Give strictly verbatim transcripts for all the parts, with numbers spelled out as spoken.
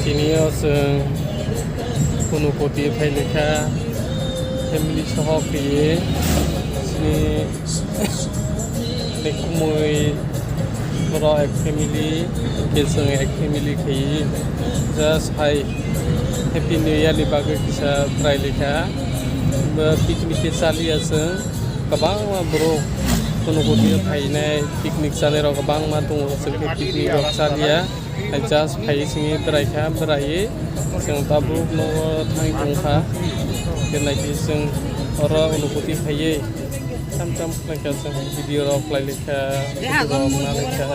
Tini o chwng Unakoti phailaikha, family soho khaiwi chini kumui borok ek family, hwnkhe chwng ek family khaiwi just hai Happy New Year ni bagwi kisa bwrailaikha. Bo picnic khe chaliya chwng, kwbangma borok Unakoti o phainai, picnic chalairok kwbangma tongo, chwng khe picnic rok chaliya. Just phai sini berai kha, berai chwng tabuk nogo thang tong kha. Khe naikhe chwng oro Unakoti phaiwi cham cham khlai kha, chwng video rok khlai lai kha, photo rok na lai kha.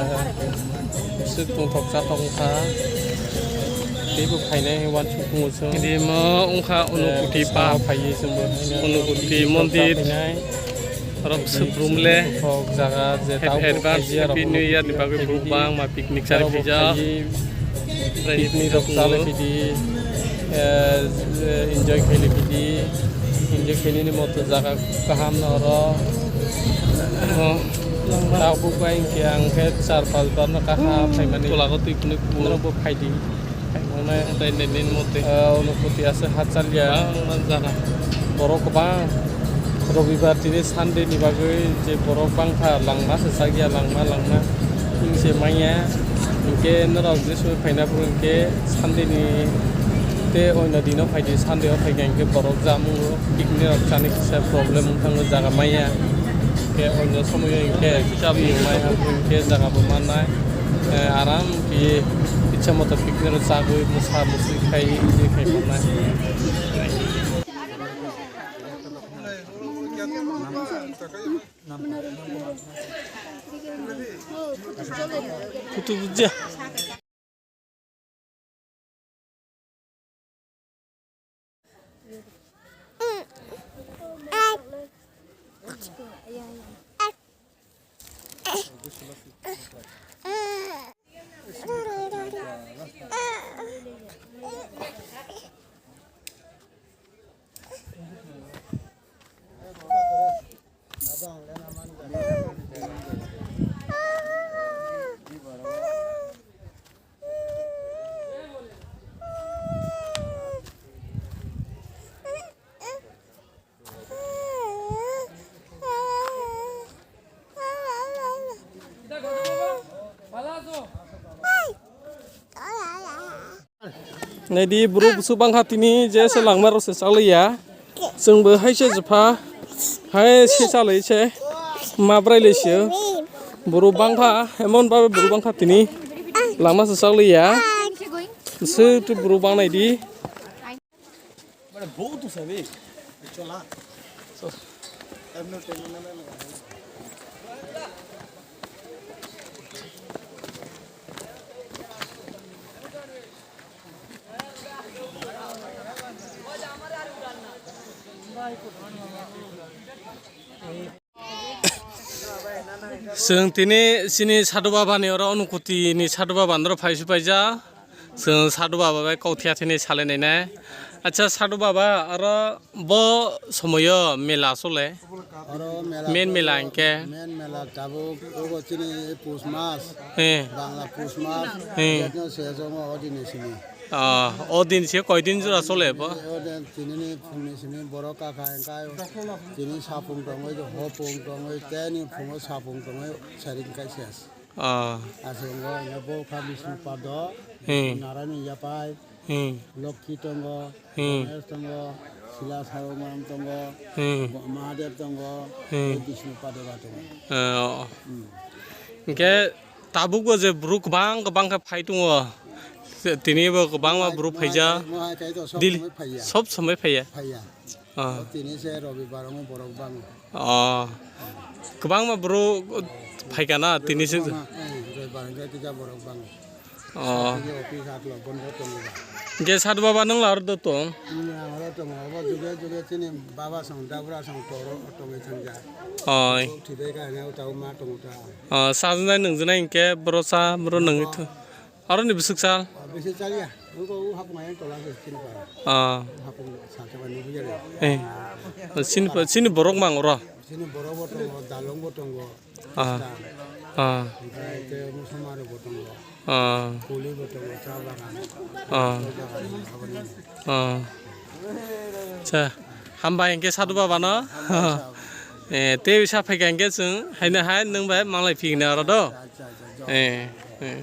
Swk tongthok cha tong kha. Teibo phainai wansuk tongo chwng. Tini mo wngkha Unakoti pa phaiwi chwngbo. Unakoti mondir. Rok subrum le. Kok jaga je tei tau advance Happy New Year ni bagwi borok bangma picnic chari phaijak. Picnic rok chalai phidi, eh, enjoy khailai phidi, enjoy khainani moto jaga kaham no oro. Oh. Tabuk bai hwnkhe ang khe char pas bar no kaha phaimani. Tola o twi phunuk phunuk. Norok bo phaidi. Khaimani. Tei nini mote. Eh, Unakoti aswk ha chaliya. Bangma jaga. Borok kwbang. Robibar tini Sunday ni bagwi je borok bangkha langma se chakya langma langma. Hingse manya. Hinkhe norok je soi phaina phuru hinkhe Sunday ni tei oino dino phaidi, Sunday o phaikha hinkhe borok jamungo picnic rok chani kisa problem wngkha jaga manya. Hinkhe oino somoyo hinkhe maya hinkhe jaga bo mannai. Eh, aram khe ichha moto picnic rok chagwi mwsa mwswi khai enjoy khai mannai. Kutu bujja. Naidi, borok busu bangkha tini je se langma rok se chaliya. Chwngbo hai se jepha, hai se chalai se ma bwrai lai se. Borok bangkha, emon babe borok bangkha tini langma se chaliya. Se tu borok bang naidi. Chwng tini chini Sadhu Baba ni oro Unakoti ni Sadhu Baba ni oro phai su paijak. Chwng Sadhu Baba bai kok thia thini salai nai nai. Acha Sadhu Baba, aro bo somoyo mela chole? Oro mela main chole, mela hinkhe? Main mela tabuk obo chini pus mas. Eh. Bangla pus mas. Eh. Jatno se jongo o dini sini. Ah, o din se koi din jora chole bo? O din tini ni phung ni sini borok kakha hinkhe tini sapung tongoi, hopung tongoi, tei ni phungo sapung tongoi, sering kai ses. Ah. Aswk wngkha, wngkha bo kha Bishnu Pado, hmm, Narayan Yapai, hmm, Lokhi tongo, hmm, Ganesh tongo, Sila Saruman tongo, hmm, Mahadev tongo, hmm, tei Bishnu Pado ba tongo. Ah, oh. Hmm. Hinkhe tabukbo je borok kwbang kwbang khe phai tongo, tini bo kwbangma borok phaijak. Mo hai, mo hai khe to sob daily, somoi phaiya. Sob somoi phaiya. Phaiya. Ah. Tini se Robibar, omo borok bang. Oh. Kwbangma borok phaikha na tini se. Kwbangma, eh, Robibar hwnkhe kisa borok bang. Oh. Tini office hat lok bondo tongo ba. Hwnkhe Sadhu Baba nwng la aro do tong? Nwng la aro tongo. Obo juge juge chini baba song, dabra song toro tongwi thangja. Oi. Thwibai kha hwnwi tabo ma tongo ta. Oh, sajwnai nwngjwnai hwnkhe boro cha, boro nungwi thung. Aroni bwswk sal? Ah, bisi chaliya. Wngkha o hapung ayang tola se chini para. Ah. Hapung salsa bai nukya de. Eh. Chini pa, chini borok mang oro. Chini borok bo tongo, dalong bo tongo. Ah. Khristan. Ah. Omprai te musulman rok bo tongo. Oh. Kuli bo tongo, cha bagan. Oh. Cha bagan, aboni. Oh. Cha. Hambai hwnkhe sadhu baba no. Eh, tei sa phaikha hwnkhe chwng haino hai nwng bai manglai phikna oro do. Acha, acha, acha. Eh, eh.